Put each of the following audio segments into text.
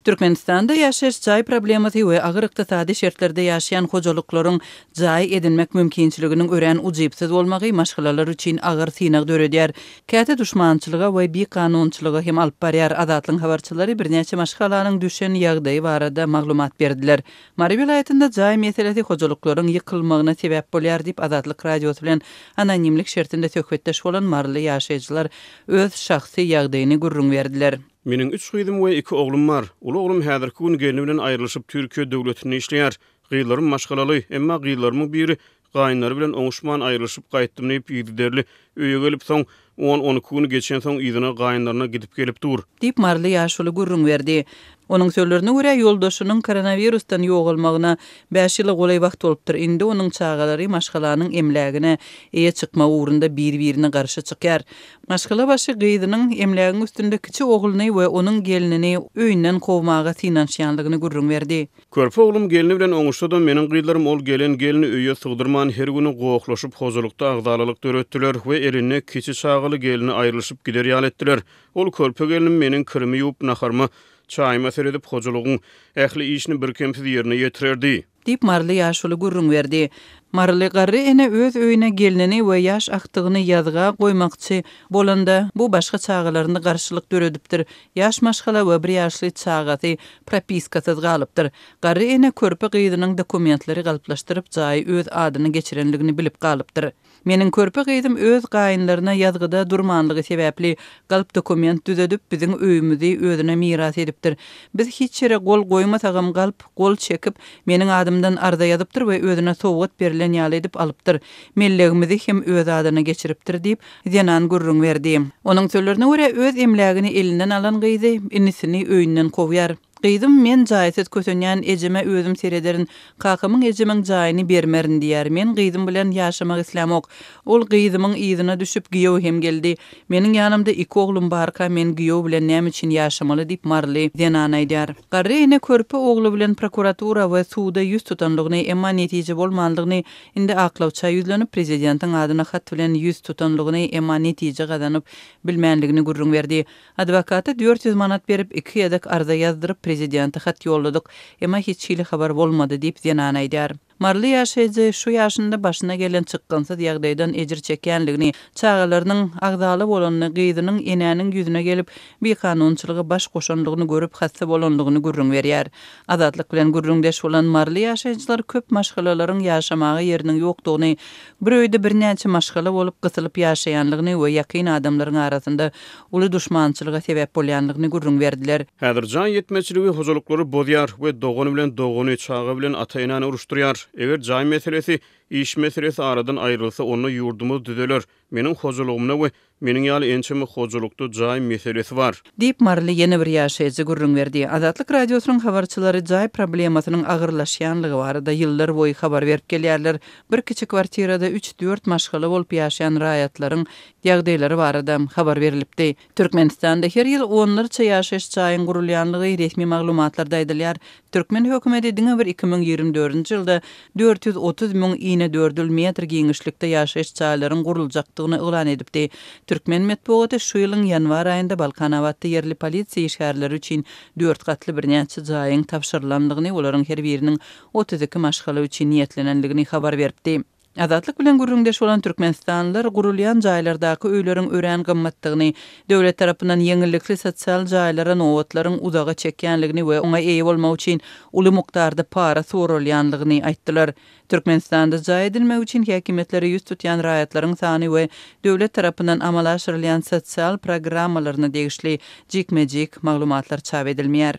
Türkmenistanda ýaşaýyş jaý problemasy we agyr ykdysady şertlerde ýaşaýan hojalyklaryň jaý edinmek mümkinçiliginiň örän ujypsyz bolmagy maşgalalar üçin agyr synag döredýär. Käte duşmançylyga we bikanunçylyga hem alyp barýar. Azatlygyň habarçylary birnäçe maşgalanyň düşen ýagdaýy barada maglumat berdiler. Mary welaýatynda jaý meselesi hojalyklaryň ýykylmagyna sebäp bolýar diýip, Azatlyk Radiosy bilen anonimlik şertinde söhbetdeş bolan maryly ýaşaýjylar öz şahsy ýagdaýyny gürrüň berdiler. Meniň üç gyzym we iki oglum bar. Uly oglum häzirki gün gelni bilen aýrylyşyp Türkiýe döwletinde işleýär. Gyzlarym maşgalaly, emma gyzlarymyň biri gaýynlary bilen oňuşman aýrylyşyp gaýtdym diýip yzygiderli öýe gelip soň on-on iki gün geçensoň yzyna gaýynlaryna gidip gelip dur. Diýip, maryly ýaşuly gürrüň berdi. Onuň sözlerine görä, ýoldaşynyň koronawirusdan ýogalmagyna bäş ýyla golaý wagt bolupdyr. Indi onuň çagalary maşgalanyň emlägine eýe çykmak ugrunda bir-birine garşy çykýar. Maşgalabaşy gyzynyň emlägiň üstünde kiçi ogluny we onuň gelnini öýünden kowmaga synanyşýandygyny gürrüň berdi. Körpe oglum gelni bilen oňuşsa-da, meniň gyzlarym ol gelen gelni öýe sygdyrman, her güni gohlaşyp, hojalykda agzalalyk döretdiler we elinde kiçi çagaly gelni aýrylyşyp gider ýaly etdiler. Ol körpe gelnim meniň kirimi ýuwup, naharyma, çaýyma seredip, hojalygyň ähli işini birkemsiz ýerine ýetirerdi. Diýip, maryly ýaşuly gürrüň berdi. Maryly garry ene öz öýüne gelnini we ýaş agtygyny ýazga goýmakçy bolanda, bu başga çagalarynda garşylyk döredipdir. Ýaş maşgala we bir ýaşly çagasy propiskasyz galypdyr. Garry ene körpe gyzynyň dokumentleri galplaşdyryp, jaýy öz adyna geçirenligini bilip galypdyr. Meniň körpe gyzym öz gaýynlaryna ýazgyda durmanlygy sebäpli galp dokument düzedip, biziň öýümizi özüne miras edipdir. Biz hiç ýere gol goýmasagam galp gol çekip, meniň adymdan arza ýazypdyr we özüne sowgat berlen ýaly edip alypdyr. Mellegimizi hem öz adyna geçiripdir diýip, zenan gürrüň berdi. Onuň sözlerine görä, öz emlägini elinden alan gyzy inisini öýünden kowýar. Gyzym, men jaýsyz kösenýän, ejeme özüm serederin, kakamyň ejemiň jaýyny bermerin diýýär. Men gyzym bilen ýaşamak islämok. Ol gyzymyň yzyna düşüp, giýew hem geldi. Meniň ýanymda iki oglum barka, men giýew bilen näme üçin ýaşamaly diýip, maryly zenan aýdýar. Garry ene körpe ogly bilen prokuratura we suda ýüz tutanlygyny, emma netije bolmanlygyny, indi aklawça ýüzlenip, prezidentiň adyna hat bilen ýüz tutanlygyny, emma netije gazanyp bilmänligini gürrüň berdi. Adwokata 400 manat berip, iki gezek arza ýazdyryp, prezidente hat ýolladyk. Emma hiç hili habar bolmady diýip, zenan aýdýar. Maryly ýaşaýjy şu ýaşynda başyna gelen çykgynsyz ýagdaýdan ejir çekýänligini, çagalarynyň agzala bolanyny, gyzynyň enäniň ýüzüne gelip, bikanunçylyga baş goşanlygyny görüp hassa bolanlygyny gürrüň berýär. Azatlyk bilen gürrüňdeş bolan maryly ýaşaýjylar köp maşgalalaryň ýaşamaga ýeriniň ýokdugyny, bir öýde birnäçe maşgala bolup gysylyp ýaşaýanlygyny we ýakyn adamlaryň arasynda uly duşmançylyga sebäp bolýanlygyny gürrüň berdiler. Häzir jaý ýetmezçiligi hojalyklary bozýar we dogan bilen dogany, çaga bilen ata-enäni uruşdyrýar. Eger jaý meselesi, iş meselesi aradan aýrylsa, onda ýurdumyz düzeler. Meniň hojalygymda we meniň ýaly ençeme hojalykda jaý meselesi bar. Diýip, maryly ýene bir ýaşaýjy gürrüň berdi. Azatlyk Radiosynyň habarçylary jaý problemasynyň agyrlaşýanlygy barada ýyllar boýy habar berip gelýärler. Bir kiçi kwartirada üç-dört maşgala bolup ýaşaýan raýatlaryň ýagdaýlary barada habar berlipdi. Türkmenistanda her ýyl onlarça ýaşaýyş jaýyň gurulýanlygy resmi maglumatlarda aýdylýar. Türkmen hökümeti diňe bir 2024-nji ýylda 430 müň inedördül metr giňişlikde ýaşaýyş jaýlaryň guruljakdygyny yglan edipdi. Türkmen metbugaty şu ýylyň ýanwar aýynda Balkanabatda ýerli polisiýa işgärleri üçin dört gatly birnäçe jaýyň tabşyrylandygyny, olaryň her biriniň 32 maşgala üçin niýetlenendigini habar beripdi. Azatlyk bilen gürrüňdeş bolan türkmenistanlylar gurulýan jaýlardaky öýleriň örän gymmatdygyny, döwlet tarapyndan ýeňillikli sosial jaýlara nobatlaryň uzaga çekýänligini we oňa eýe bolmak üçin uly mukdarda para soralýanlygyny aýtdylar. Türkmenistanda jaý edinmek üçin häkimiýetlere ýüz tutýan raýatlaryň sany we döwlet tarapyndan amala aşyrylýan sosial programmalaryna degişli jikme-jik maglumatlar çap edilmeýär.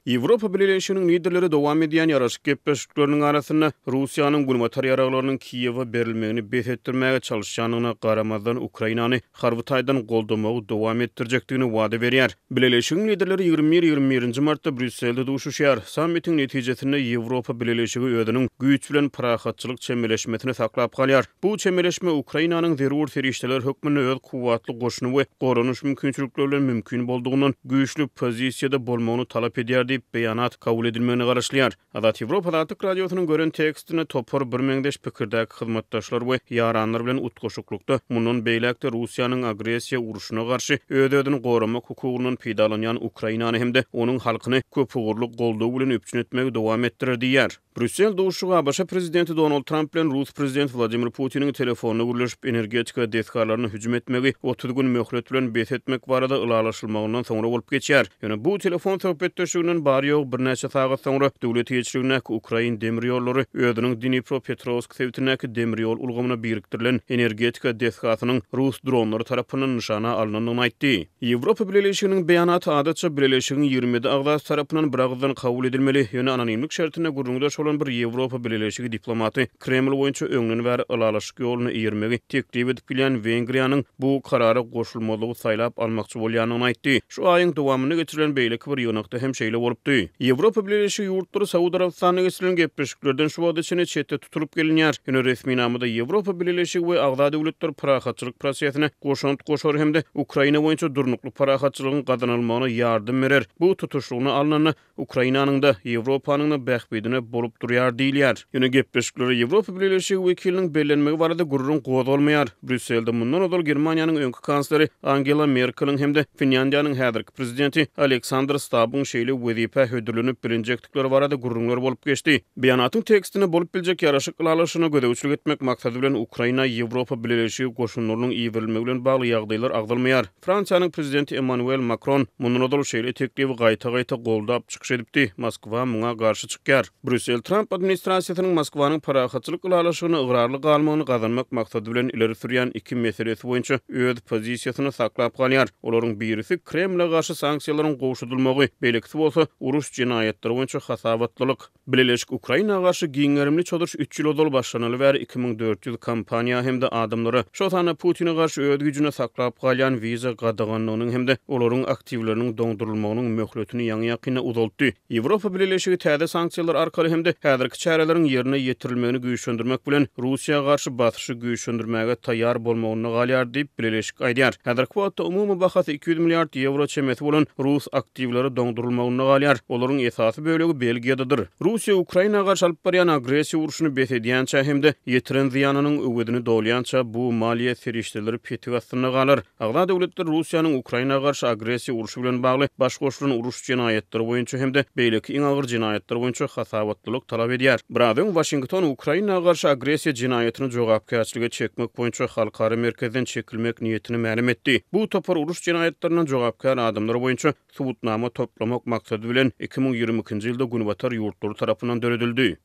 Ýewropa Bileleşiginiň liderleri dowam edýän ýaraşyk gepleşikleriniň arasynda Russiýanyň günbatar ýaraglarynyň Kiýewe berilmegini bes etdirmäge çalyşýandygyna garamazdan Ukrainany harby taýdan goldamagy dowam etdirjekdigini wada berýär. Bileleşigiň liderleri 21 ýigrimi birinji martda Brýusselde duşuşýar. Sammitiň netijesinde Ýewropa Bileleşigi özüniň güýç bilen parahatçylyk çemeleşmesini saklap galýar. Bu çemeleşme Ukrainanyň zerur serişdeler hökmünde öz kuwwatly goşuny we goranyş mümkinçilikleri bilen mümkin boldugyndan güýçli pozisiýada bolmagyny talap edýär diýip, diýip, beýanat kabul edilmegine garaşylýar. Azat Ýewropa Azatlyk Radiosynyň gören tekstinde topar birmeňzeş pikirdäki hyzmatdaşlar we ýaranlar bilen utgaşyklykda mundan beýläk-de Russiýanyň agressiýa urşuna garşy öz-özüni goramak hukugyndan peýdalanýan Ukrainany hem-de onuň halkyny köpugurly goldaw bilen üpjün etmegi dowam etdirer diýýär. Brýussel duşuşygy ABŞ prezidenti Donald Tramp bilen rus prezidenti Wladimir Putiniň telefonda gürleşip, energetika desgalaryna hüjüm etmegi 30 gün möhlet bilen bes etmek barada ylalaşylmagyndan soňra bolup geçýär. Ýöne bu telefon söhbetdeşliginden bary-ýogy birnäçe sagat soňra döwlet eýeçiligindäki ukrain demir ýollary özüniň Dnipropetrowsk sebitindäki demir ýol ulgamyna birikdirilen energetika desgasynyň rus dronlary tarapyndan nyşana alnandygyny aýtdy. Ýewropa Bileleşiginiň beýanaty adatça Bileleşigiň 27 agzasy tarapyndan biragyzdan kabul edilmeli, ýöne anonimlik şertinde gürrüňdeş bolan bir Ýewropa Bileleşigi diplomaty Kreml boýunça öňden bäri ylalaşyk ýoluna eýermegi teklip edip gelýän Wengriýanyň bu karara goşulmazlygy saýlap almakçy bolýandygyny aýtdy. Şu aýyň dowamynda geçirilen beýleki bir ýygnakda hem şeýle bolupdy. Ýewropa Bileleşigi ýurtlary Saud Arabystanyna geçirilen gepleşiklerden şu wagta çenli çetde tutulyp gelinýär. Ýöne resminamada Ýewropa Bileleşigi we agza döwletler parahatçylyk prosesine goşant goşar hem-de Ukraina boýunça durnukly parahatçylygyň gazanylmagyna ýardam berer. Bu tutuşlygyna alnanda Ukrainanyň-da, Ýewropanyň-da bähbidine bolup durýar diýilýär. Ýöne gepleşiklere Ýewropa Bileleşigi wekiliniň bellenmegi barada gürrüň gozgalmaýar. Brýusselde mundan ozal Germaniýanyň öňki kansleri Angela Merkeliň hem-de Finlýandiýanyň häzirki prezidenti Aleksandr Stabbyň şeýle wezipä hödürlenip bilinjekdikleri barada gürrüňler bolup geçdi. Beýanatyň tekstinde bolup biljek ýaraşyk ylalaşygyna gözegçilik etmek maksady bilen Ukraina Ýewropa Bileleşigi goşunlarynyň iberilmegi bilen bagly ýagdaýlar agzalmaýar. Fransiýanyň prezidenti Emmanuel Makron mundan ozal şeýle teklibi gaýta-gaýta goldap çykyş edipdi, Moskwa muňa garşy çykýar. Brýussel Tramp administrasiýasynyň Moskwanyň parahatçylyk ylalaşygyna ygrarly galmagyny gazanmak maksady bilen ileri sürýän iki meselesi boýunça öz pozisiýasyny saklap galýar. Olaryň birisi Kremle garşy sanksiýalaryň gowşadylmagy, beýlekisi bolsa uruş jenaýatlary boýunça hasabatlylyk. Bileleşik Ukraina garşy giň gerimli çozuş üç ýyl ozal başlanaly bäri 2400 kompaniýa hem-de adamlara, şol sanda Putine garşy öz güýjünde saklap galýan wiza gadaganlygynyň hem-de olaryň aktiwleriniň doňdurylmagynyň möhletini ýaňy-ýakynda uzaltdy. Ýewropa Bileleşigi täze sanksiýalar arkaly hem-de häzirki çäreleriň ýerine ýetirilmegini güýçlendirmek bilen, Russiýa garşy basyşy güýçlendirmäge taýýar bolmagynda galýar diýip, Bileleşik aýdýar. Häzirki wagtda umumy bahasy 200 milliard ýewro çemesi bolan rus aktiwleri doňdurylmagynda galýar. Olaryň esasy bölegi Belgiýadadyr. Russiýa Ukraina garşy alyp barýan agressiýa urşuny bes edýänçä hem-de ýetiren zyýanynyň öwezini dolýança bu maliýe serişdeleri petik astynda galar. Agza döwletler Russiýanyň Ukraina garşy agressiýa urşy bilen bagly baş goşulan uruş jenaýatlary boýunça hem-de beýleki iň agyr jenaýatlar boýunça hasabatlylyk talap edýär. Biraz öň Waşington Ukraina garşy agressiýa jenaýatyny jogapkärçilige çekmek boýunça halkara merkezden çekilmek niýetini mälim etdi. Bu topar uruş jenaýatlaryndan jogapkär adamlar boýunça subutnama toplamak maksady bilen 2022-nji ýylda günbatar ýurtlary tarapyndan döredildi.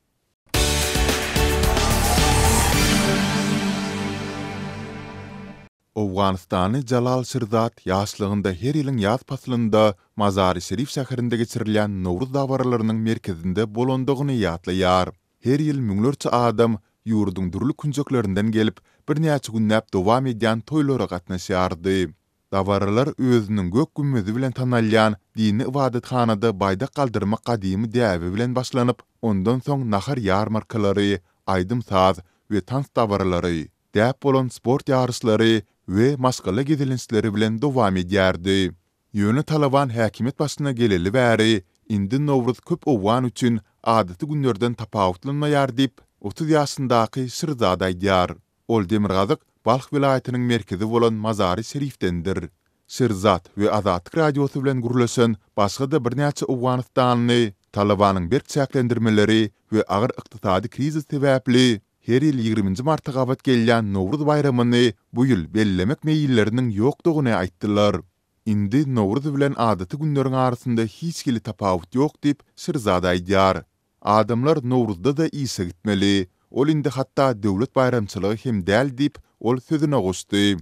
Owganystanly Jalal Şirzad ýaşlygynda her ýylyň ýaz paslynda Mazary-Şerif şäherinde geçirilýän Nowruz dabaralarynyň merkezinde bolandygyny ýatlaýar. Her ýyl müňlerçe adam ýurduň dürli künjeklerinden gelip, birnäçe günläp dowam edýän toýlara gatnaşýardy. Dabaralar özüniň gök gümmezi bilen tanalýan dini ybadathanada baýdak galdyrmak gadymy däbi bilen başlanyp, ondan soň nahar ýarmarkalary, aýdym-saz we tans dabaralary, däp bolan sport ýaryşlary we maşgala gezelençleri bilen dowam edýärdi. Ýöne Talyban häkimiýet başyna geleli bäri, indi Nowruz köp owgan üçin adaty günlerden tapawutlanmaýar diýip, 30 ýaşyndaky Şirzad aýdýar. Ol demirgazyk Balh welaýatynyň merkezi bolan Mazary-Şerifdendir. Şirzad we Azatlyk Radiosy bilen gürleşen başga-da birnäçe owganystanly Talybanyň berk çäklendirmeleri we agyr ykdysady krizis sebäpli her ýyl ýigriminji marta gabat gelýän Nowruz baýramyny bu ýyl bellemek meýilleriniň ýokdugyny aýtdylar. Indi Nowruz bilen adaty günleriň arasynda hiç hili tapawut ýok diýip, Şirzad aýdýar. Adamlar Nowruzda-da işe gitmeli. Ol indi hatda döwlet baýramçylygy hem däl diýip, ol sözüne goşdy.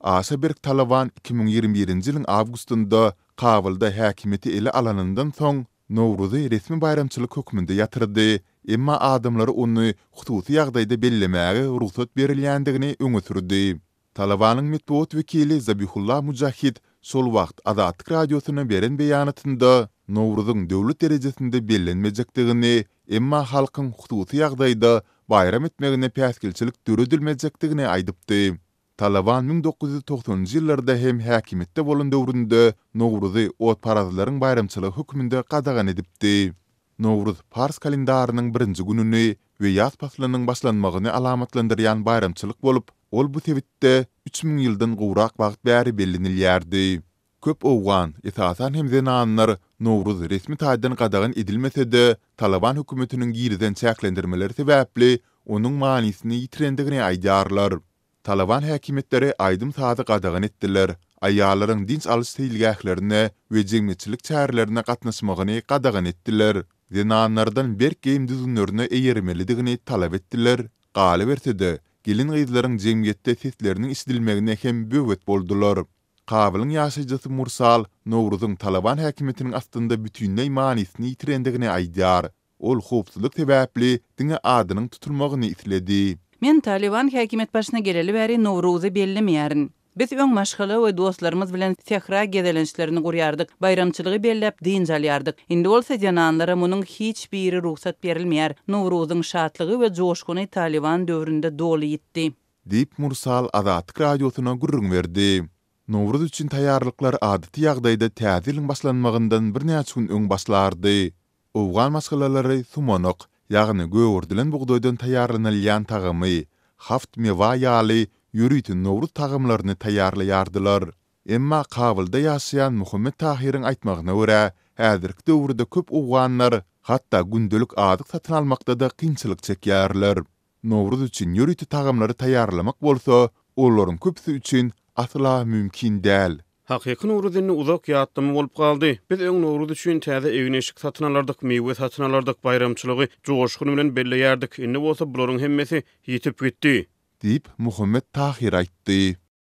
Aşa berk Talyban 2021-nji ýylyň awgustynda Kabulda häkimiýeti ele alanyndan soň, Nowruzy resmi baýramçylyk hökmünde ýatyrdy, emma adamlara ony hususy ýagdaýda bellemäge rugsat berilýändigini öňe sürdi. Talybanyň metbugat wekili Zabihullah Mujahid şol wagt Azatlyk Radiosyna beren beýanatynda Nowruzyň döwlet derejesinde bellenmejekdigini, emma halkyň hususy ýagdaýda baýram etmegine päsgelçilik döredilmejekdigini aýdypdy. Talyban 1990-njy ýyllarda hem häkimiýetde bolan döwründe Nowruzy otparazlaryň baýramçylygy hökmünde gadagan edipdi. Nowruz pars kalendarynyň birinji gününi we ýaz paslynyň başlanmagyny alamatlandyrýan baýramçylyk bolup, ol bu sebitde 3000 ýyldan gowrak wagt bäri bellenilýärdi. Köp owgan, esasan hem zenanlar Nowruz resmi taýdan gadagan edilmese-de, Talyban hökümetiniň girizen çäklendirmeleri sebäpli onuň manysyny ýitirendigini aýdýarlar. Talyban häkimiýetleri aýdym-sazy gadagan etdiler, aýallaryň dynç alyş seýilgählerine we jemgyýetçilik çärelerine gatnaşmagyny gadagan etdiler, zenanlardan berk geýim düzgünlerine eýermelidigini talap etdiler, galyberse-de, gelin-gyzlaryň jemgyýetde sesleriniň eşidilmegine hem böwet boldular. Kabylyň ýaşaýjysy Mursal Nowruzyň Talyban häkimiýetiniň astynda bütinleý manysyny ýitirendigini aýdýar. Ol howpsuzlyk sebäpli diňe adynyň tutulmagyny isledi. Men Talyban häkimiýet başyna geleli bäri Nowruzy bellemeýärin. Biz öň maşgala we dostlarymyz bilen sähra gezelençlerini gurýardyk, baýramçylygy belläp dynç alýardyk. Indi bolsa zenanlara munuň hiç biri rugsat berilmeýär. Nowruzyň şatlygy we joşguny Talyban döwründe doly ýitdi. Diýip, Mursal Azatlyk Radiosyna gürrüň berdi. Nowruz üçin taýýarlyklar adaty ýagdaýda Täze ýylyň başlanmagyndan birnäçe gün öň başlardy. Owgan maşgalalary sumanak, ýagny gögerdilen bugdaýdan taýýarlanylýan tagamy, haft mewa ýaly ýörite Nowruz tagamlaryny taýýarlaýardylar. Emma Kabulda ýaşaýan Muhammet Tahyryň aýtmagyna görä, häzirki döwürde köp owganlar hatda gündelik azyk satyn almakda-da kynçylyk çekýärler. Nowruz üçin ýörite tagamlary taýýarlamak bolsa, olaryň köpüsi üçin asla mümkin däl. Hakyky Nowruz indi uzak ýatlama bolup galdy. Biz öň Nowruz üçin täze egin-eşik satyn alardyk, miwe satyn alardyk, baýramçylygy joşgun bilen belleýärdik. Indi bolsa bularyň hemmesi ýitip gitdi. Diýip, Muhammet Tahyr aýtdy.